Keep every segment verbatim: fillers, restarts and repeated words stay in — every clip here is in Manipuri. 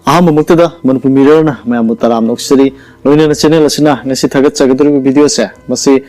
ꯑꯍꯥꯟꯕꯃꯛꯇꯗ ꯃꯅꯤꯄꯨꯔ ꯃꯤꯔꯔꯅ ꯃꯌꯥꯝꯕꯨ ꯇꯔꯥꯝꯅ ꯑꯣꯛꯆꯔꯤ꯫ ꯂꯣꯏꯅꯅ ꯆꯦꯅꯦꯜ ꯑꯁꯤꯅ ꯉꯁꯤ ꯊꯥꯒꯠꯆꯒꯗꯧꯔꯤꯕ ꯚꯤꯗꯤꯑꯣꯁꯦ, ꯃꯁꯤ,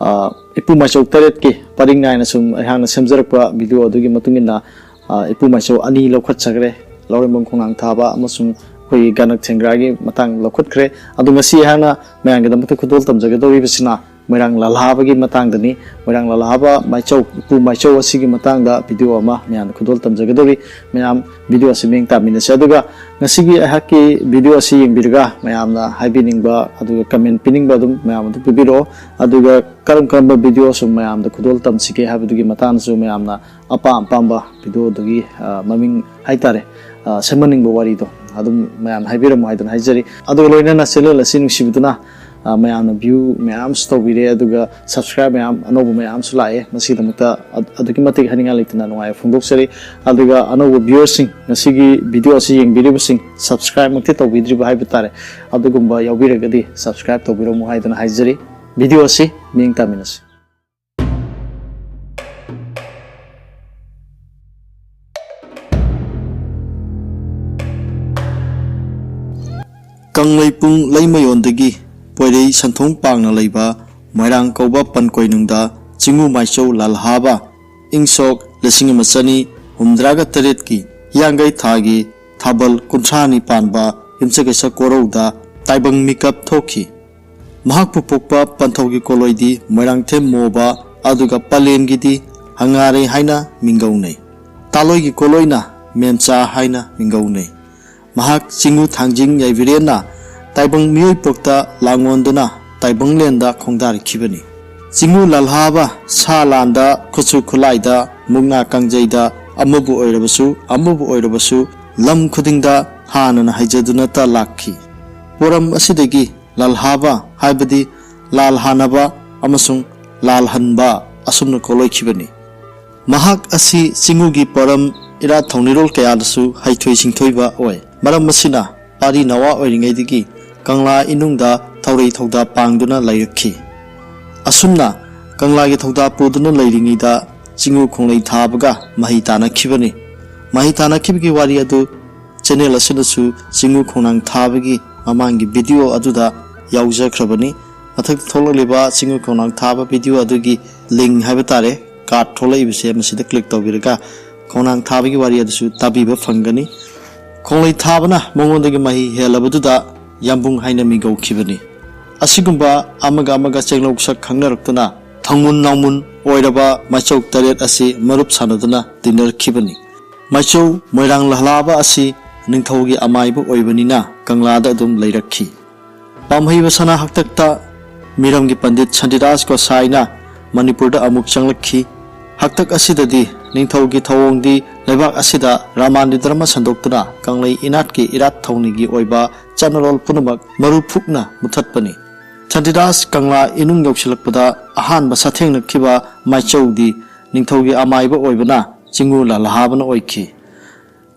ꯑ, ꯏꯄꯨ ꯃꯥꯏꯆꯧ ꯇꯔꯦꯠꯀꯤ ꯄꯔꯤꯡ ꯅꯥꯏꯅ ꯁꯨꯝ ꯑꯩꯍꯥꯛꯅ ꯁꯦꯝꯖꯔꯛꯄ ꯚꯤꯗꯤꯑꯣ ꯑꯗꯨꯒꯤ ꯃꯇꯨꯡ ꯏꯟꯅ, ꯑ, ꯏꯄꯨ ꯃꯥꯏꯆꯧ ꯑꯅꯤ ꯂꯧꯈꯠꯆꯈ꯭ꯔꯦ꯫ ꯂꯧꯔꯦꯝꯕꯝ ꯈꯣꯡꯅꯥꯡ ꯊꯥꯕ ꯑꯃꯁꯨꯡ ꯑꯩꯈꯣꯏꯒꯤ ꯒꯅꯛ ꯊꯦꯡꯒ꯭ꯔꯥꯒꯤ ꯃꯇꯥꯡ ꯂꯧꯈꯠꯈ꯭ꯔꯦ꯫ ꯑꯗꯣ ꯉꯁꯤ ꯑꯩꯍꯥꯛꯅ ꯃꯌꯥꯝꯒꯤꯗꯃꯛꯇ ꯈꯨꯗꯣꯜ ꯇꯝꯖꯒꯗꯧꯔꯤꯕꯁꯤꯅ ꯃꯣꯏꯔꯥꯡ ꯂꯥꯜꯍꯥꯕꯒꯤ ꯃꯇꯥꯡꯗꯅꯤ꯫ ꯃꯣꯏꯔꯥꯡ ꯂꯥꯜꯍꯥꯕ ꯃꯥꯏꯆꯧ, ꯏꯄꯨ ꯃꯥꯏꯆꯧ ꯑꯁꯤꯒꯤ ꯃꯇꯥꯡꯗ ꯚꯤꯗꯤꯑꯣ ꯑꯃ ꯃꯌꯥꯝꯗ ꯈꯨꯗꯣꯜ ꯇꯝꯖꯒꯗꯧꯔꯤ꯫ ꯃꯌꯥꯝ ꯚꯤꯗꯤꯑꯣ ꯑꯁꯤ ꯃꯤꯠꯌꯦꯡ ꯇꯥꯃꯤꯟꯅꯁꯤ꯫ ꯑꯗꯨꯒ ꯉꯁꯤꯒꯤ ꯑꯩꯍꯥꯛꯀꯤ ꯚꯤꯗꯤꯑꯣ ꯑꯁꯤ ꯌꯦꯡꯕꯤꯔꯒ ꯃꯌꯥꯝꯅ ꯍꯥꯏꯕꯤꯅꯤꯡꯕ, ꯑꯗꯨꯒ ꯀꯃꯦꯟ ꯄꯤꯅꯤꯡꯕ ꯑꯗꯨꯝ ꯃꯌꯥꯝ ꯑꯗꯨ ꯄꯤꯕꯤꯔꯛꯑꯣ꯫ ꯑꯗꯨꯒ ꯀꯔꯝ ꯀꯔꯝꯕ ꯚꯤꯗꯤꯑꯣ ꯁꯨꯝ ꯃꯌꯥꯝꯗ ꯈꯨꯗꯣꯜ ꯇꯝꯁꯤꯒꯦ ꯍꯥꯏꯕꯗꯨꯒꯤ ꯃꯇꯥꯡꯗꯁꯨ ꯃꯌꯥꯝꯅ ꯑꯄꯥꯝ ꯑꯄꯥꯝꯕ ꯚꯤꯗꯤꯑꯣꯗꯨꯒꯤ, ꯑ, ꯃꯃꯤꯡ ꯍꯥꯏꯇꯥꯔꯦ, ꯑ, ꯁꯦꯝꯍꯟꯅꯤꯡꯕ ꯋꯥꯔꯤꯗꯣ ꯑꯗꯨꯝ ꯃꯌꯥꯝꯅ ꯍꯥꯏꯕꯤꯔꯝꯃꯣ ꯍꯥꯏꯗꯨꯅ ꯍꯥꯏꯖꯔꯤ꯫ ꯑꯗꯨꯒ ꯂꯣꯏꯅꯅ ꯆꯦꯅꯦꯜ ꯑꯁꯤ ꯅꯨꯡꯁꯤꯕꯤꯗꯨꯅ, ꯑ, ꯃꯌꯥꯝꯅ ꯚ꯭ꯌꯨ ꯃꯌꯥꯝꯁꯨ ꯇꯧꯕꯤꯔꯦ, ꯑꯗꯨꯒ ꯁꯕꯁꯀ꯭ꯔꯥꯏꯕ ꯃꯌꯥꯝ ꯑꯅꯧꯕ ꯃꯌꯥꯝꯁꯨ ꯂꯥꯛꯑꯦ꯫ ꯃꯁꯤꯒꯤꯗꯃꯛꯇ ꯑ-, ꯑꯗꯨꯛꯀꯤ ꯃꯇꯤꯛ ꯍꯥꯏꯅꯤꯡꯉꯥꯏ ꯂꯩꯇꯅ ꯅꯨꯡꯉꯥꯏꯕ ꯐꯣꯡꯗꯣꯛꯆꯔꯤ꯫ ꯑꯗꯨꯒ ꯑꯅꯧꯕ ꯚ꯭ꯌꯨꯋꯔꯁꯤꯡ, ꯉꯁꯤꯒꯤ ꯚꯤꯗꯤꯑꯣ ꯑꯁꯤ ꯌꯦꯡꯕꯤꯔꯤꯕꯁꯤꯡ, ꯁꯕꯁꯀ꯭ꯔꯥꯏꯕꯃꯛꯇꯤ ꯇꯧꯕꯤꯗ꯭ꯔꯤꯕ ꯍꯥꯏꯕ ꯇꯥꯔꯦ, ꯑꯗꯨꯒꯨꯝꯕ ꯌꯥꯎꯕꯤꯔꯒꯗꯤ ꯁꯕꯁꯀ꯭ꯔꯥꯏꯕ ꯇꯧꯕꯤꯔꯝꯃꯨ ꯍꯥꯏꯗꯨꯅ ꯍꯥꯏꯖꯔꯤ꯫ ꯚꯤꯗꯤꯑꯣ ꯑꯁꯤ ꯃꯤꯠꯌꯦꯡ ꯇꯥꯃꯤꯟꯅꯁꯤ꯫ ꯀꯪꯂꯩꯄꯨꯡ ꯂꯩꯃꯌꯣꯟꯗꯒꯤ ꯄꯣꯏꯔꯩ ꯁꯟꯊꯣꯡ ꯄꯥꯡꯅ ꯂꯩꯕ ꯃꯣꯏꯔꯥꯡ ꯀꯧꯕ ꯄꯟ ꯀꯣꯏꯅꯨꯡꯗ ꯆꯤꯡꯉꯨ ꯃꯥꯏꯆꯧ ꯂꯥꯜꯍꯥꯕ ꯏꯪ ꯁꯣꯛ ꯂꯤꯁꯤꯡ ꯑꯃ ꯆꯅꯤ ꯍꯨꯝꯗ꯭ꯔꯥꯒ ꯇꯔꯦꯠꯀꯤ ꯍꯤꯌꯥꯡꯒꯩ ꯊꯥꯒꯤ ꯊꯥꯕꯜ ꯀꯨꯟꯊ꯭ꯔꯥꯅꯤ ꯄꯥꯟꯕ ꯌꯨꯝꯁꯀꯩꯁ ꯀꯣꯔꯧꯗ ꯇꯥꯏꯕꯪ ꯃꯤꯀꯞ ꯊꯣꯛꯈꯤ꯫ ꯃꯍꯥꯛꯄꯨ ꯄꯣꯛꯄ ꯄꯟꯊꯧꯒꯤ ꯀꯣꯂꯣꯏꯗꯤ ꯃꯣꯏꯔꯥꯡꯊꯦꯝ ꯃꯣꯕ, ꯑꯗꯨꯒ ꯄꯂꯦꯟꯒꯤꯗꯤ ꯍꯉꯥꯔꯦ ꯍꯥꯏꯅ ꯃꯤꯡꯒꯧꯅꯩ꯫ ꯇꯥꯂꯣꯏꯒꯤ ꯀꯣꯂꯣꯏꯅ ꯃꯦꯝꯆꯥ ꯍꯥꯏꯅ ꯃꯤꯡꯒꯧꯅꯩ꯫ ꯃꯍꯥꯛ ꯆꯤꯡꯉꯨ ꯊꯥꯡꯖꯤꯡ ꯌꯥꯏꯕꯤꯔꯦꯟꯅ ꯇꯥꯏꯕꯪ ꯃꯤꯑꯣꯏꯄꯣꯛꯇ ꯂꯥꯡꯑꯣꯟꯗꯨꯅ ꯇꯥꯏꯕꯪꯂꯦꯟꯗ ꯈꯣꯡꯗꯥꯔꯛꯈꯤꯕꯅꯤ꯫ ꯆꯤꯡꯉꯨ ꯂꯥꯜꯍꯥꯕ ꯁꯥ ꯂꯥꯟꯗ, ꯈꯨꯠꯁꯨ ꯈꯨꯠꯂꯥꯏꯗ, ꯃꯨꯛꯅꯥ ꯀꯥꯡꯖꯩꯗ ꯑꯃꯕꯨ ꯑꯣꯏꯔꯕꯁꯨ, ꯑꯃꯕꯨ ꯑꯣꯏꯔꯕꯁꯨ ꯂꯝ ꯈꯨꯗꯤꯡꯗ ꯍꯥꯟꯅꯅ ꯍꯩꯖꯗꯨꯅꯇ ꯂꯥꯛꯈꯤ꯫ ꯄꯣꯔꯝ ꯑꯁꯤꯗꯒꯤ ꯂꯥꯜꯍꯥꯕ ꯍꯥꯏꯕꯗꯤ ꯂꯥꯜ ꯍꯥꯟꯅꯕ ꯑꯃꯁꯨꯡ ꯂꯥꯜꯍꯟꯕ ꯑꯁꯨꯝꯅ ꯀꯣꯂꯣꯏꯈꯤꯕꯅꯤ꯫ ꯃꯍꯥꯛ ꯑꯁꯤ ꯆꯤꯡꯉꯨꯒꯤ ꯄꯣꯔꯝ ꯏꯔꯥꯠ ꯊꯧꯅꯤꯔꯣꯜ ꯀꯌꯥꯗꯁꯨ ꯍꯩꯊꯣꯏ ꯁꯤꯡꯊꯣꯏꯕ ꯑꯣꯏ꯫ ꯃꯔꯝ ꯑꯁꯤꯅ ꯄꯥꯔꯤ ꯅꯋꯥ ꯑꯣꯏꯔꯤꯉꯩꯗꯒꯤ ꯀꯪꯂꯥ ꯏꯅꯨꯡꯗ ꯊꯧꯔꯩ ꯊꯧꯗꯥ ꯄꯥꯡꯗꯨꯅ ꯂꯩꯔꯛꯈꯤ꯫ ꯑꯁꯨꯝꯅ ꯀꯪꯂꯥꯒꯤ ꯊꯧꯗꯥ ꯄꯨꯗꯨꯅ ꯂꯩꯔꯤꯉꯩꯗ ꯆꯤꯡꯉꯨ ꯈꯣꯡꯂꯩ ꯊꯥꯕꯒ ꯃꯍꯩ ꯇꯥꯟꯅꯈꯤꯕꯅꯤ꯫ ꯃꯍꯩ ꯇꯥꯟꯅꯈꯤꯕꯒꯤ ꯋꯥꯔꯤ ꯑꯗꯨ ꯆꯦꯅꯦꯜ ꯑꯁꯤꯗꯁꯨ ꯆꯤꯡꯉꯨ ꯈꯣꯡꯅꯥꯡ ꯊꯥꯕꯒꯤ ꯃꯃꯥꯡꯒꯤ ꯚꯤꯗꯤꯑꯣ ꯑꯗꯨꯗ ꯌꯥꯎꯖꯈ꯭ꯔꯕꯅꯤ꯫ ꯃꯊꯛꯇ ꯊꯣꯛꯂꯛꯂꯤꯕ ꯆꯤꯡꯉꯨ ꯈꯣꯡꯅꯥꯡ ꯊꯥꯕ ꯚꯤꯗꯤꯑꯣ ꯑꯗꯨꯒꯤ ꯂꯤꯡ ꯍꯥꯏꯕ ꯇꯥꯔꯦ, ꯀꯥꯔꯠ ꯊꯣꯛꯂꯛꯏꯕꯁꯦ, ꯃꯁꯤꯗ ꯀ꯭ꯂꯤꯛ ꯇꯧꯕꯤꯔꯒ ꯈꯣꯡꯅꯥꯡ ꯊꯥꯕꯒꯤ ꯋꯥꯔꯤ ꯑꯗꯨꯁꯨ ꯇꯥꯕꯤꯕ ꯐꯪꯒꯅꯤ꯫ ꯈꯣꯡꯂꯩ ꯊꯥꯕꯅ ꯃꯉꯣꯟꯗꯒꯤ ꯃꯍꯩ ꯍꯦꯜꯂꯕꯗꯨꯗ ꯌꯥꯝꯕꯨꯡ ꯍꯥꯏꯅ ꯃꯤꯡꯒꯧꯈꯤꯕꯅꯤ꯫ ꯑꯁꯤꯒꯨꯝꯕ ꯑꯃꯒ ꯑꯃꯒ ꯆꯦꯡꯂꯧ ꯁꯛ ꯈꯪꯅꯔꯛꯇꯨꯅ ꯊꯪꯃꯨꯟ ꯅꯥꯎꯃꯨꯟ ꯑꯣꯏꯔꯕ ꯃꯥꯏꯆꯧ ꯇꯔꯦꯠ ꯑꯁꯤ ꯃꯔꯨꯞ ꯁꯥꯟꯅꯗꯨꯅ ꯇꯤꯟꯅꯔꯛꯈꯤꯕꯅꯤ꯫ ꯃꯥꯏꯆꯧ ꯃꯣꯏꯔꯥꯡ ꯂꯍꯂꯥꯕ ꯑꯁꯤ ꯅꯤꯡꯊꯧꯒꯤ ꯑꯃꯥꯏꯕ ꯑꯣꯏꯕꯅꯤꯅ ꯀꯪꯂꯥꯗ ꯑꯗꯨꯝ ꯂꯩꯔꯛꯈꯤ꯫ ꯄꯥꯝꯍꯩꯕ ꯁꯅꯥ ꯍꯥꯛꯇꯛꯇ ꯃꯤꯔꯝꯒꯤ ꯄꯟꯗꯤꯠ ꯁꯥꯟꯇꯤꯗꯥꯁ ꯒꯣꯁꯥꯏꯅ ꯃꯅꯤꯄꯨꯔꯗ ꯑꯃꯨꯛ ꯆꯪꯂꯛꯈꯤ꯫ ꯍꯥꯛꯇꯛ ꯑꯁꯤꯗꯗꯤ ꯅꯤꯡꯊꯧꯒꯤ ꯊꯧꯑꯣꯡꯗꯤ ꯂꯩꯕꯥꯛ ꯑꯁꯤꯗ ꯔꯥꯃꯥꯅꯤ ꯙꯔꯃ ꯁꯟꯗꯣꯛꯇꯨꯅ ꯀꯪꯂꯩ ꯏꯅꯥꯠꯀꯤ ꯏꯔꯥꯠ ꯊꯧꯅꯤꯒꯤ ꯑꯣꯏꯕ ꯆꯠꯅꯔꯣꯜ ꯄꯨꯝꯅꯃꯛ ꯃꯔꯨ ꯐꯨꯛꯅ ꯃꯨꯊꯠꯄꯅꯤ꯫ ꯁꯥꯟꯇꯤꯗꯥꯁ ꯀꯪꯂꯥ ꯏꯅꯨꯡ ꯌꯧꯁꯤꯜꯂꯛꯄꯗ ꯑꯍꯥꯟꯕ ꯁꯥꯊꯦꯡꯅꯈꯤꯕ ꯃꯥꯏꯆꯧꯗꯤ ꯅꯤꯡꯊꯧꯒꯤ ꯑꯃꯥꯏꯕ ꯑꯣꯏꯕꯅ ꯆꯤꯡꯉꯨ ꯂꯥꯂꯍꯥꯕꯅ ꯑꯣꯏꯈꯤ꯫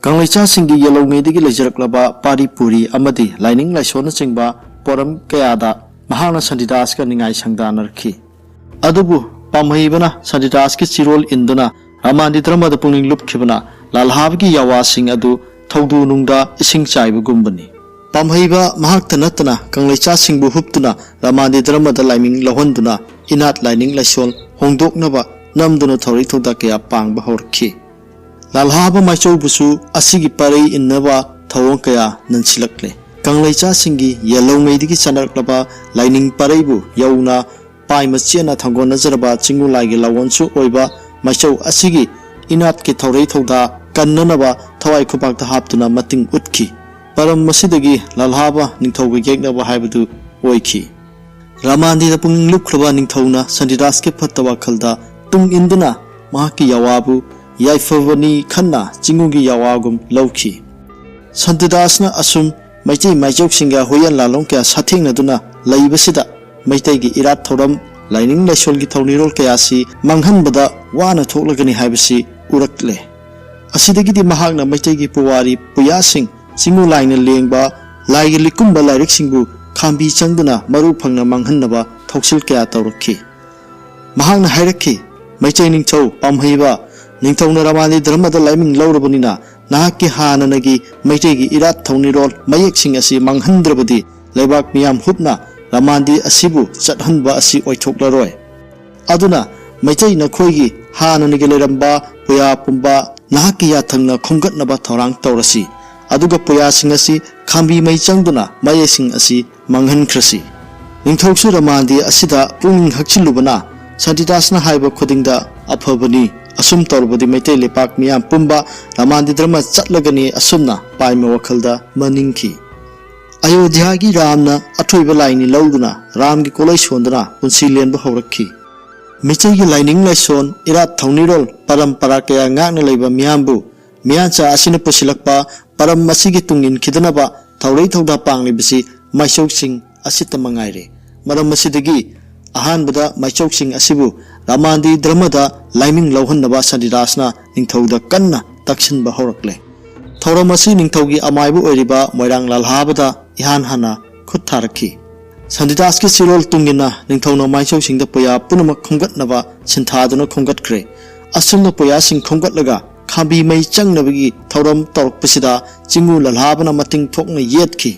ꯀꯪꯂꯩꯆꯥꯁꯤꯡꯒꯤ ꯌꯦꯜꯍꯧꯉꯩꯗꯒꯤ ꯂꯩꯖꯔꯛꯂꯕ ꯄꯥꯔꯤ ꯄꯨꯔꯤ ꯑꯃꯗꯤ ꯂꯥꯏꯅꯤꯡ ꯂꯥꯏꯁꯣꯟꯅꯆꯤꯡꯕ ꯄꯣꯔꯝ ꯀꯌꯥꯗ ꯃꯍꯥꯛꯅ ꯁꯥꯟꯇꯤꯗꯥꯁꯀ ꯅꯤꯡꯉꯥꯏ ꯁꯪꯗꯥꯅꯔꯛꯈꯤ꯫ ꯑꯗꯨꯕꯨ ꯄꯥꯝꯍꯩꯕꯅ ꯁꯥꯟꯇꯤꯗꯥꯁꯀꯤ ꯆꯤꯔꯣꯜ ꯏꯟꯗꯨꯅ ꯔꯥꯃꯥꯅꯤ ꯙꯔꯃꯗ ꯄꯨꯛꯅꯤꯡ ꯂꯨꯞꯈꯤꯕꯅ ꯂꯥꯜꯍꯥꯕꯒꯤ ꯌꯥꯋꯥꯁꯤꯡ ꯑꯗꯨ ꯊꯧꯗꯨ ꯅꯨꯡꯗ ꯏꯁꯤꯡ ꯆꯥꯏꯕꯒꯨꯝꯕꯅꯤ꯫ ꯄꯥꯝꯍꯩꯕ ꯃꯍꯥꯛꯇ ꯅꯠꯇꯅ ꯀꯪꯂꯩꯆꯥꯁꯤꯡꯕꯨ ꯍꯨꯞꯇꯨꯅ ꯔꯥꯃꯥꯅꯤ ꯙꯔꯃꯗ ꯂꯥꯏꯃꯤꯡ ꯂꯧꯍꯟꯗꯨꯅ ꯏꯅꯥꯠ ꯂꯥꯏꯅꯤꯡ ꯂꯥꯏꯁꯣꯜ ꯍꯣꯡꯗꯣꯛꯅꯕ ꯅꯝꯗꯨꯅ ꯊꯧꯔꯤ ꯊꯧꯗꯥ ꯀꯌꯥ ꯄꯥꯡꯕ ꯍꯧꯔꯛꯈꯤ꯫ ꯂꯥꯜꯍꯥꯕ ꯃꯥꯏꯆꯧꯕꯨꯁꯨ ꯑꯁꯤꯒꯤ ꯄꯔꯩ ꯏꯟꯅꯕ ꯊꯧꯑꯣꯡ ꯀꯌꯥ ꯅꯟꯁꯤꯜꯂꯛꯂꯦ꯫ ꯀꯪꯂꯩꯆꯥꯁꯤꯡꯒꯤ ꯌꯦꯜꯍꯧꯉꯩꯗꯒꯤ ꯆꯠꯅꯔꯛꯂꯕ ꯂꯥꯏꯅꯤꯡ ꯄꯔꯩꯕꯨ ꯌꯧꯅ ꯄꯥꯏ ꯃꯆꯦꯠꯅ ꯊꯥꯡꯒꯣꯟꯅꯖꯔꯕ ꯆꯤꯡꯉꯨ ꯂꯥꯏꯒꯤ ꯂꯥꯎꯑꯣꯟꯁꯨ ꯑꯣꯏꯕ ꯃꯥꯏꯆꯧ ꯑꯁꯤꯒꯤ ꯏꯅꯥꯠꯀꯤ ꯊꯧꯔꯩ ꯊꯧꯗꯥ ꯀꯟꯅꯅꯕ ꯊꯋꯥꯏ ꯈꯨꯄꯥꯛꯇ ꯍꯥꯞꯇꯨꯅ ꯃꯇꯤꯡ ꯎꯠꯈꯤ꯫ ꯄꯔꯝ ꯑꯁꯤꯗꯒꯤ ꯂꯥꯜꯍꯥꯕ ꯅꯤꯡꯊꯧꯒ ꯌꯦꯛꯅꯕ ꯍꯥꯏꯕꯗꯨ ꯑꯣꯏꯈꯤ꯫ ꯔꯥꯃꯥꯟꯗꯤꯗ ꯄꯨꯛꯅꯤꯡ ꯂꯨꯞꯈ꯭ꯔꯕ ꯅꯤꯡꯊꯧꯅ ꯁꯥꯟꯇꯤꯗꯥꯁꯀꯤ ꯐꯠꯇ ꯋꯥꯈꯜꯗ ꯇꯨꯡ ꯏꯟꯗꯨꯅ ꯃꯍꯥꯛꯀꯤ ꯌꯥꯋꯥꯕꯨ ꯌꯥꯏꯐꯕꯅꯤ ꯈꯟꯅ ꯆꯤꯡꯉꯨꯒꯤ ꯌꯥꯋꯥꯒꯨꯝ ꯂꯧꯈꯤ꯫ ꯁꯥꯟꯇꯤꯗꯥꯁꯅ ꯑꯁꯨꯝ ꯃꯩꯇꯩ ꯃꯥꯏꯆꯧꯁꯤꯡꯒ ꯍꯨꯏꯌꯦꯟ ꯂꯥꯂꯣꯡ ꯀꯌꯥ ꯁꯥꯊꯦꯡꯅꯗꯨꯅ ꯂꯩꯕꯁꯤꯗ ꯃꯩꯇꯩꯒꯤ ꯏꯔꯥꯠ ꯊꯧꯔꯝ, ꯂꯥꯏꯅꯤꯡ ꯂꯥꯏꯁꯣꯜꯒꯤ ꯊꯧꯅꯤꯔꯣꯜ ꯀꯌꯥꯁꯤ ꯃꯥꯡꯍꯟꯕꯗ ꯋꯥꯅ ꯊꯣꯛꯂꯒꯅꯤ ꯍꯥꯏꯕꯁꯤ ꯎꯔꯛꯂꯦ꯫ ꯑꯁꯤꯗꯒꯤꯗꯤ ꯃꯍꯥꯛꯅ ꯃꯩꯇꯩꯒꯤ ꯄꯨꯋꯥꯔꯤ ꯄꯨꯌꯥꯁꯤꯡ, ꯆꯤꯡꯉꯨ ꯂꯥꯏꯅ ꯂꯦꯡꯕ, ꯂꯥꯏꯒꯤ ꯂꯤꯛꯀꯨꯝꯕ ꯂꯥꯏꯔꯤꯛꯁꯤꯡꯕꯨ ꯈꯥꯝꯕꯤ ꯆꯪꯗꯨꯅ ꯃꯔꯨ ꯐꯪꯅ ꯃꯥꯡꯍꯟꯅꯕ ꯊꯧꯁꯤꯜ ꯀꯌꯥ ꯇꯧꯔꯛꯈꯤ꯫ ꯃꯍꯥꯛꯅ ꯍꯥꯏꯔꯛꯈꯤ, ꯃꯩꯇꯩ ꯅꯤꯡꯊꯧ ꯄꯥꯝꯍꯩꯕ ꯅꯤꯡꯊꯧꯅ ꯔꯃꯥꯟꯗꯤ ꯙꯔꯃꯗ ꯂꯥꯏꯃꯤꯡ ꯂꯧꯔꯕꯅꯤꯅ ꯅꯍꯥꯛꯀꯤ ꯍꯥꯟꯅꯅꯒꯤ ꯃꯩꯇꯩꯒꯤ ꯏꯔꯥꯠ ꯊꯧꯅꯤꯔꯣꯜ ꯃꯌꯦꯛꯁꯤꯡ ꯑꯁꯤ ꯃꯥꯡꯍꯟꯗ꯭ꯔꯕꯗꯤ ꯂꯩꯕꯥꯛ ꯃꯤꯌꯥꯝ ꯍꯨꯞꯅ ꯔꯃꯥꯟꯗꯤ ꯑꯁꯤꯕꯨ ꯆꯠꯍꯟꯕ ꯑꯁꯤ ꯑꯣꯏꯊꯣꯛꯂꯔꯣꯏ꯫ ꯑꯗꯨꯅ ꯃꯩꯇꯩ ꯅꯈꯣꯏꯒꯤ ꯍꯥꯟꯅꯅꯒꯤ ꯂꯩꯔꯝꯕ ꯄꯨꯌꯥ ꯄꯨꯝꯕ ꯅꯍꯥꯛꯀꯤ ꯌꯥꯊꯪꯅ ꯈꯣꯝꯒꯠꯅꯕ ꯊꯧꯔꯥꯡ ꯇꯧꯔꯁꯤ꯫ ꯑꯗꯨꯒ ꯄꯨꯌꯥꯁꯤꯡ ꯑꯁꯤ ꯈꯥꯝꯕꯤ ꯃꯩ ꯆꯪꯗꯨꯅ ꯃꯌꯦꯛꯁꯤꯡ ꯑꯁꯤ ꯃꯥꯡꯍꯟꯈ꯭ꯔꯁꯤ꯫ ꯅꯤꯡꯊꯧꯁꯨ ꯔꯃꯥꯟꯗꯤ ꯑꯁꯤꯗ ꯄꯨꯛꯅꯤꯡ ꯍꯛꯆꯤꯜꯂꯨꯕꯅ ꯁꯥꯟꯇꯤꯗꯥꯁꯅ ꯍꯥꯏꯕ ꯈꯨꯗꯤꯡꯗ ꯑꯐꯕꯅꯤ꯫ ꯑꯁꯨꯝ ꯇꯧꯔꯕꯗꯤ ꯃꯩꯇꯩ ꯂꯩꯄꯥꯛ ꯃꯤꯌꯥꯝ ꯄꯨꯝꯕ ꯔꯃꯥꯟꯗꯤ ꯙꯔꯃ ꯆꯠꯂꯒꯅꯤ꯫ ꯑꯁꯨꯝꯅ ꯄꯥꯏꯃ ꯋꯥꯈꯜꯗ ꯃꯅꯤꯡꯈꯤ꯫ ꯑꯌꯣꯙ꯭ꯌꯥꯒꯤ ꯔꯥꯝꯅ ꯑꯊꯣꯏꯕ ꯂꯥꯏꯅꯤ ꯂꯧꯗꯨꯅ ꯔꯥꯝꯒꯤ ꯀꯣꯂꯩ ꯁꯣꯟꯗꯨꯅ ꯄꯨꯟꯁꯤ ꯂꯦꯟꯕ ꯍꯧꯔꯛꯈꯤ꯫ ꯃꯤꯇꯩꯒꯤ ꯂꯥꯏꯅꯤꯡ ꯂꯥꯏꯁꯣꯟ, ꯏꯔꯥꯠ ꯊꯧꯅꯤꯔꯣꯜ, ꯄꯔꯝꯄꯔꯥ ꯀꯌꯥ ꯉꯥꯛꯅ ꯂꯩꯕ ꯃꯤꯌꯥꯝꯕꯨ ꯃꯤꯌꯥꯟꯆꯥ ꯑꯁꯤꯅ ꯄꯨꯁꯤꯜꯂꯛꯄ ꯄꯔꯝ ꯑꯁꯤꯒꯤ ꯇꯨꯡ ꯏꯟꯈꯤꯗꯅꯕ ꯊꯧꯔꯩ ꯊꯧꯗꯥ ꯄꯥꯡꯂꯤꯕꯁꯤ ꯃꯥꯏꯆꯧꯁꯤꯡ ꯑꯁꯤꯇ ꯃꯉꯥꯏꯔꯦ꯫ ꯃꯔꯝ ꯑꯁꯤꯗꯒꯤ ꯑꯍꯥꯟꯕꯗ ꯃꯥꯏꯆꯧꯁꯤꯡ ꯑꯁꯤꯕꯨ ꯔꯥꯃꯥꯟꯗꯤ ꯙꯔꯃꯗ ꯂꯥꯏꯃꯤꯡ ꯂꯧꯍꯟꯅꯕ ꯁꯥꯟꯇꯤꯗꯥꯁꯅ ꯅꯤꯡꯊꯧꯗ ꯀꯟꯅ ꯇꯛꯁꯤꯟꯕ ꯍꯧꯔꯛꯂꯦ꯫ ꯊꯧꯔꯝ ꯑꯁꯤ ꯅꯤꯡꯊꯧꯒꯤ ꯑꯃꯥꯏꯕ ꯑꯣꯏꯔꯤꯕ ꯃꯣꯏꯔꯥꯡ ꯂꯥꯜꯍꯥꯕꯗ ꯏꯍꯥꯟ ꯍꯥꯟꯅ ꯈꯨꯠ ꯊꯥꯔꯛꯈꯤ꯫ ꯁꯥꯟꯇꯤꯗꯥꯁꯀꯤ ꯆꯤꯔꯣꯜ ꯇꯨꯡ ꯏꯟꯅ ꯅꯤꯡꯊꯧꯅ ꯃꯥꯏꯆꯧꯁꯤꯡꯗ ꯄꯨꯌꯥ ꯄꯨꯝꯅꯃꯛ ꯈꯣꯝꯒꯠꯅꯕ ꯁꯤꯟꯊꯥꯗꯨꯅ ꯈꯣꯝꯒꯠꯈ꯭ꯔꯦ꯫ ꯑꯁꯨꯝꯅ ꯄꯨꯌꯥꯁꯤꯡ ꯈꯣꯝꯒꯠꯂꯒ ꯈꯥꯝꯕꯤ ꯃꯩ ꯆꯪꯅꯕꯒꯤ ꯊꯧꯔꯝ ꯇꯧꯔꯛꯄꯁꯤꯗ ꯆꯤꯡꯉꯨ ꯂꯜꯍꯥꯕꯅ ꯃꯇꯤꯡ ꯊꯣꯛꯅ ꯌꯦꯠꯈꯤ꯫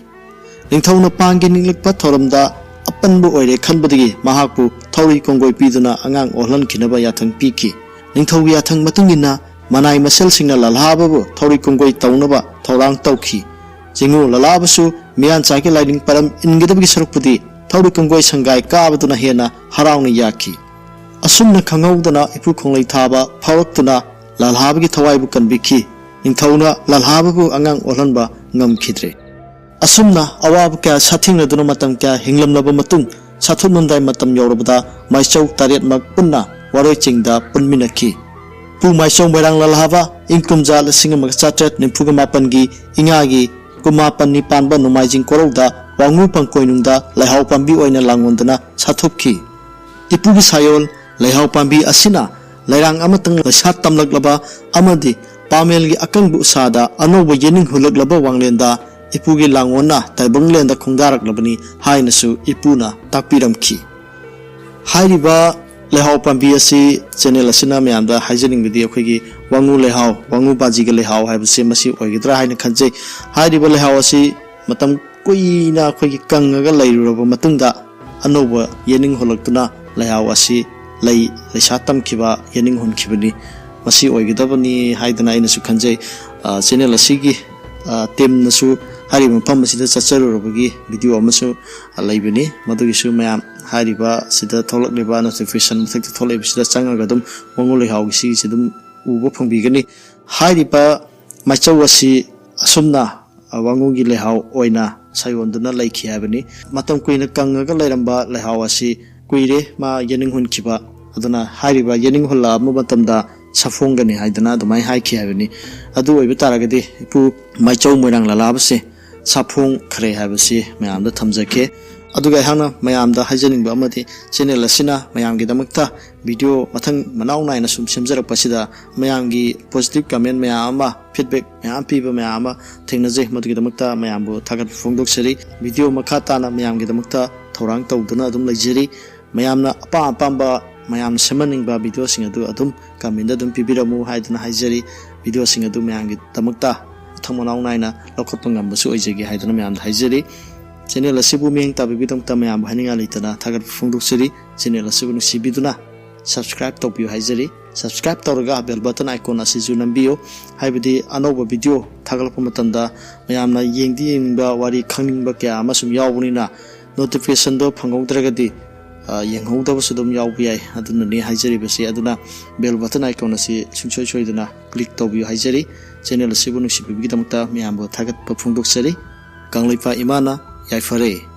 ꯅꯤꯡꯊꯧꯅ ꯄꯥꯡꯒꯤ ꯅꯤꯡꯂꯛꯄ ꯊꯧꯔꯝꯗ ꯑꯄꯟꯕ ꯑꯣꯏꯔꯦ ꯈꯟꯕꯗꯒꯤ ꯃꯍꯥꯛꯄꯨ ꯊꯧꯔꯤ ꯀꯣꯡꯒꯣꯏ ꯄꯤꯗꯨꯅ ꯑꯉꯥꯡ ꯑꯣꯜꯍꯟꯈꯤꯅꯕ ꯌꯥꯊꯪ ꯄꯤꯈꯤ꯫ ꯅꯤꯡꯊꯧꯒꯤ ꯌꯥꯊꯪ ꯃꯇꯨꯡ ꯏꯟꯅ ꯃꯅꯥꯏ ꯃꯁꯦꯜꯁꯤꯡꯅ ꯂꯜꯍꯥꯕꯕꯨ ꯊꯧꯔꯤ ꯀꯣꯡꯒꯣꯏ ꯇꯧꯅꯕ ꯊꯧꯔꯥꯡ ꯇꯧꯈꯤ꯫ ꯆꯤꯡꯉꯨ ꯂꯜꯍꯥꯕꯁꯨ ꯃꯤꯌꯥꯟꯆꯥꯒꯤ ꯂꯥꯏꯅꯤꯡ ꯄꯔꯝ ꯏꯟꯒꯗꯕꯒꯤ ꯁꯔꯨꯛꯄꯨꯗꯤ ꯊꯧꯔꯤ ꯀꯣꯡꯒꯣꯏ ꯁꯪꯒꯥꯏ ꯀꯥꯕꯗꯨꯅ ꯍꯦꯟꯅ ꯍꯔꯥꯎꯅ ꯌꯥꯈꯤ꯫ ꯑꯁꯨꯝꯅ ꯈꯪꯍꯧꯗꯅ ꯏꯄꯨ ꯈꯣꯡꯂꯩ ꯊꯥꯕ ꯐꯥꯎꯔꯛꯇꯨꯅ ꯂꯜꯍꯥꯕꯒꯤ ꯊꯋꯥꯏꯕꯨ ꯀꯟꯕꯤꯈꯤ꯫ ꯅꯤꯡꯊꯧꯅ ꯂꯜꯍꯥꯕꯕꯨ ꯑꯉꯥꯡ ꯑꯣꯜꯍꯟꯕ ꯉꯝꯈꯤꯗ꯭ꯔꯦ꯫ ꯑꯁꯨꯝꯅ ꯑꯋꯥꯕ ꯀꯌꯥ ꯁꯥꯊꯦꯡꯅꯗꯨꯅ ꯃꯇꯝ ꯀꯌꯥ ꯍꯤꯡꯂꯝꯂꯕ ꯃꯇꯨꯡ, ꯁꯥꯊꯨꯞꯅꯝꯗꯥꯏ ꯃꯇꯝ ꯌꯧꯔꯕꯗ ꯃꯥꯏꯆꯧ ꯇꯔꯦꯠꯃꯛ ꯄꯨꯟꯅ ꯋꯥꯔꯣꯏ ꯆꯤꯡꯗ ꯄꯨꯟꯃꯤꯟꯅꯈꯤ꯫ ꯄꯨ ꯃꯥꯏꯆꯧ ꯃꯣꯏꯔꯥꯡ ꯂꯜꯍꯥꯕ ꯏꯪ ꯀꯨꯝꯖꯥ ꯂꯤꯁꯤꯡ ꯑꯃꯒ ꯆꯥꯇ꯭ꯔꯦꯠ ꯅꯤꯐꯨꯒ ꯃꯥꯄꯟꯒꯤ ꯏꯉꯥꯒꯤ ꯀꯨꯝꯃꯥꯄꯟꯅꯤ ꯄꯥꯟꯕ ꯅꯣꯡꯃꯥꯏꯖꯤꯡ ꯀꯣꯔꯧꯗ ꯋꯥꯉꯨ ꯄꯪꯀꯣꯏꯅꯨꯡꯗ ꯂꯩꯍꯥꯎ ꯄꯥꯝꯕꯤ ꯑꯣꯏꯅ ꯂꯥꯡꯑꯣꯟꯗꯨꯅ ꯁꯥꯊꯨꯞꯈꯤ꯫ ꯏꯄꯨꯒꯤ ꯁꯥꯌꯣꯜ ꯂꯩꯍꯥꯎ ꯄꯥꯝꯕꯤ ꯑꯁꯤꯅ ꯂꯩꯔꯥꯡ ꯑꯃꯇꯪ ꯂꯩꯁꯥ ꯇꯝꯂꯛꯂꯕ ꯑꯃꯗꯤ ꯄꯥꯃꯦꯜꯒꯤ ꯑꯀꯪꯕ ꯎꯁꯥꯗ ꯑꯅꯧꯕ ꯌꯦꯅꯤꯡ ꯍꯨꯜꯂꯛꯂꯕ ꯋꯥꯡꯂꯦꯟꯗ ꯏꯄꯨꯒꯤ ꯂꯥꯡꯑꯣꯟꯅ ꯇꯥꯏꯕꯪꯂꯦꯟꯗ ꯈꯣꯡꯗꯥꯔꯛꯂꯕꯅꯤ ꯍꯥꯏꯅꯁꯨ ꯏꯄꯨꯅ ꯇꯥꯛꯄꯤꯔꯝꯈꯤ꯫ ꯍꯥꯏꯔꯤꯕ ꯂꯩꯍꯥꯎ ꯄꯥꯝꯕꯤ ꯑꯁꯤ ꯆꯦꯅꯦꯜ ꯑꯁꯤꯅ ꯃꯌꯥꯝꯗ ꯍꯥꯏꯖꯅꯤꯡꯕꯗꯤ ꯑꯩꯈꯣꯏꯒꯤ ꯋꯥꯉꯨ ꯂꯩꯍꯥꯎ, ꯋꯥꯉꯨ ꯕꯥꯖꯤꯒ ꯂꯩꯍꯥꯎ ꯍꯥꯏꯕꯁꯤ ꯃꯁꯤ ꯑꯣꯏꯒꯗ꯭ꯔꯥ ꯍꯥꯏꯅ ꯈꯟꯖꯩ꯫ ꯍꯥꯏꯔꯤꯕ ꯂꯩꯍꯥꯎ ꯑꯁꯤ ꯃꯇꯝ ꯀꯨꯏꯅ ꯑꯩꯈꯣꯏꯒꯤ ꯀꯪꯉꯒ ꯂꯩꯔꯨꯔꯕ ꯃꯇꯨꯡꯗ ꯑꯅꯧꯕ ꯌꯦꯅꯤꯡ ꯍꯨꯜꯂꯛꯇꯨꯅ ꯂꯩꯍꯥꯎ ꯑꯁꯤ ꯂꯩ ꯂꯩꯁꯥ ꯇꯝꯈꯤꯕ ꯌꯦꯅꯤꯡ ꯍꯨꯟꯈꯤꯕꯅꯤ꯫ ꯃꯁꯤ ꯑꯣꯏꯒꯗꯕꯅꯤ ꯍꯥꯏꯗꯅ ꯑꯩꯅꯁꯨ ꯈꯟꯖꯩ꯫ ꯑ, ꯆꯦꯅꯦꯜ ꯑꯁꯤꯒꯤ, ꯑ, ꯇꯤꯝꯅꯁꯨ ꯍꯥꯏꯔꯤꯕ ꯃꯐꯝ ꯑꯁꯤꯗ ꯆꯠꯆꯔꯨꯔꯕꯒꯤ ꯚꯤꯗꯤꯑꯣ ꯑꯃꯁꯨ, ꯑ, ꯂꯩꯕꯅꯤ꯫ ꯃꯗꯨꯒꯤꯁꯨ ꯃꯌꯥꯝ ꯍꯥꯏꯔꯤꯕ ꯁꯤꯗ ꯊꯣꯛꯂꯛꯂꯤꯕ ꯅꯣꯇꯤꯐꯤꯀꯦꯁꯟ ꯃꯊꯛꯇ ꯊꯣꯛꯂꯛꯏꯕꯁꯤꯗ ꯆꯪꯉꯒ ꯑꯗꯨꯝ ꯋꯥꯉꯨ ꯂꯩꯍꯥꯎꯒꯤ ꯁꯤꯒꯤꯁꯤ ꯑꯗꯨꯝ ꯎꯕ ꯐꯪꯕꯤꯒꯅꯤ꯫ ꯍꯥꯏꯔꯤꯕ ꯃꯥꯏꯆꯧ ꯑꯁꯤ ꯑꯁꯨꯝꯅ, ꯑ, ꯋꯥꯉꯨꯒꯤ ꯂꯩꯍꯥꯎ ꯑꯣꯏꯅ ꯁꯥꯌꯣꯟꯗꯨꯅ ꯂꯩꯈꯤ ꯍꯥꯏꯕꯅꯤ꯫ ꯃꯇꯝ ꯀꯨꯏꯅ ꯀꯪꯉꯒ ꯂꯩꯔꯝꯕ ꯂꯩꯍꯥꯎ ꯑꯁꯤ ꯀꯨꯏꯔꯦ ꯃꯥ ꯌꯦꯅꯤꯡ ꯍꯨꯟꯈꯤꯕ꯫ ꯑꯗꯨꯅ ꯍꯥꯏꯔꯤꯕ ꯌꯦꯅꯤꯡ ꯍꯨꯜꯂꯛꯑꯕ ꯃꯇꯝꯗ ꯁꯥꯐꯣꯡꯒꯅꯤ ꯍꯥꯏꯗꯅ ꯑꯗꯨꯃꯥꯏꯅ ꯍꯥꯏꯈꯤ ꯍꯥꯏꯕꯅꯤ꯫ ꯑꯗꯨ ꯑꯣꯏꯕ ꯇꯥꯔꯒꯗꯤ ꯏꯄꯨ ꯃꯥꯏꯆꯧ ꯃꯣꯏꯔꯥꯡ ꯂꯥꯂꯥꯕꯁꯦ ꯁꯥꯐꯣꯡꯈ꯭ꯔꯦ ꯍꯥꯏꯕꯁꯤ ꯃꯌꯥꯝꯗ ꯊꯝꯖꯒꯦ꯫ ꯑꯗꯨꯒ ꯑꯩꯍꯥꯛꯅ ꯃꯌꯥꯝꯗ ꯍꯥꯏꯖꯅꯤꯡꯕ ꯑꯃꯗꯤ, ꯆꯦꯅꯦꯜ ꯑꯁꯤꯅ ꯃꯌꯥꯝꯒꯤꯗꯃꯛꯇ ꯚꯤꯗꯤꯑꯣ ꯃꯊꯪ ꯃꯅꯥꯎ ꯅꯥꯏꯅ ꯁꯨꯝ ꯁꯦꯝꯖꯔꯛꯄꯁꯤꯗ ꯃꯌꯥꯝꯒꯤ ꯄꯣꯖꯤꯇꯤꯚ ꯀꯃꯦꯟ ꯃꯌꯥꯝ ꯑꯃ, ꯐꯤꯗꯕꯦꯛ ꯃꯌꯥꯝ ꯄꯤꯕ ꯃꯌꯥꯝ ꯑꯃ ꯊꯦꯡꯅꯖꯩ꯫ ꯃꯗꯨꯒꯤꯗꯃꯛꯇ ꯃꯌꯥꯝꯕꯨ ꯊꯥꯒꯠꯄ ꯐꯣꯡꯗꯣꯛꯆꯔꯤ꯫ ꯚꯤꯗꯤꯑꯣ ꯃꯈꯥ ꯇꯥꯅ ꯃꯌꯥꯝꯒꯤꯗꯃꯛꯇ ꯊꯧꯔꯥꯡ ꯇꯧꯗꯨꯅ ꯑꯗꯨꯝ ꯂꯩꯖꯔꯤ꯫ ꯃꯌꯥꯝꯅ ꯑꯄꯥꯝ ꯑꯄꯥꯝꯕ, ꯃꯌꯥꯝꯅ ꯁꯦꯝꯍꯟꯅꯤꯡꯕ ꯚꯤꯗꯤꯑꯣꯁꯤꯡ ꯑꯗꯨ ꯑꯗꯨꯝ ꯀꯃꯦꯟꯗ ꯑꯗꯨꯝ ꯄꯤꯕꯤꯔꯝꯃꯨ ꯍꯥꯏꯗꯨꯅ ꯍꯥꯏꯖꯔꯤ꯫ ꯚꯤꯗꯤꯑꯣꯁꯤꯡ ꯑꯗꯨ ꯃꯌꯥꯝꯒꯤꯗꯃꯛꯇ ꯃꯊꯪ ꯃꯅꯥꯎ ꯅꯥꯏꯅ ꯂꯧꯈꯠꯄ ꯉꯝꯕꯁꯨ ꯑꯣꯏꯖꯒꯦ ꯍꯥꯏꯗꯨꯅ ꯃꯌꯥꯝꯗ ꯍꯥꯏꯖꯔꯤ꯫ ꯆꯦꯅꯦꯜ ꯑꯁꯤꯕꯨ ꯃꯤꯠꯌꯦꯡ ꯇꯥꯕꯤꯕꯒꯤꯗꯃꯛꯇ ꯃꯌꯥꯝꯕꯨ ꯍꯥꯏꯅꯤꯡꯉꯥꯏ ꯂꯩꯇꯅ ꯊꯥꯒꯠꯄ ꯐꯣꯡꯗꯣꯛꯆꯔꯤ꯫ ꯆꯦꯅꯦꯜ ꯑꯁꯤꯕꯨ ꯅꯨꯡꯁꯤꯕꯤꯗꯨꯅ ꯁꯕꯁꯀ꯭ꯔꯥꯏꯕ ꯇꯧꯕꯤꯌꯨ ꯍꯥꯏꯖꯔꯤ꯫ ꯁꯕꯁꯀ꯭ꯔꯥꯏꯕ ꯇꯧꯔꯒ ꯕꯦꯜ ꯕꯇꯟ ꯑꯥꯏꯀꯣꯟ ꯑꯁꯤꯁꯨ ꯅꯝꯕꯤꯌꯨ, ꯍꯥꯏꯕꯗꯤ ꯑꯅꯧꯕ ꯚꯤꯗꯤꯑꯣ ꯊꯥꯒꯠꯂꯛꯄ ꯃꯇꯝꯗ ꯃꯌꯥꯝꯅ ꯌꯦꯡꯗꯤ ꯌꯦꯡꯅꯤꯡꯕ, ꯋꯥꯔꯤ ꯈꯪꯅꯤꯡꯕ ꯀꯌꯥ ꯑꯃꯁꯨ ꯌꯥꯎꯕꯅꯤꯅ ꯅꯣꯇꯤꯐꯤꯀꯦꯁꯟꯗꯣ ꯐꯪꯍꯧꯗ꯭ꯔꯒꯗꯤ, ꯑ, ꯌꯦꯡꯍꯧꯗꯕꯁꯨ ꯑꯗꯨꯝ ꯌꯥꯎꯕ ꯌꯥꯏ꯫ ꯑꯗꯨꯅꯅꯤ ꯍꯥꯏꯖꯔꯤꯕꯁꯤ꯫ ꯑꯗꯨꯅ ꯕꯦꯜ ꯕꯇꯟ ꯑꯥꯏꯀꯣꯟ ꯑꯁꯤ ꯁꯨꯡꯁꯣꯏ ꯁꯣꯏꯗꯅ ꯀ꯭ꯂꯤꯛ ꯇꯧꯕꯤꯌꯨ ꯍꯥꯏꯖꯔꯤ꯫ ꯆꯦꯅꯦꯜ ꯑꯁꯤꯕꯨ ꯅꯨꯡꯁꯤꯕꯤꯕꯒꯤꯗꯃꯛꯇ ꯃꯌꯥꯝꯕꯨ ꯊꯥꯒꯠꯄ ꯐꯣꯡꯗꯣꯛꯆꯔꯤ꯫ ꯀꯪꯂꯩꯄꯥꯛ ꯏꯃꯥꯅ ꯌꯥꯏꯐꯔꯦ꯫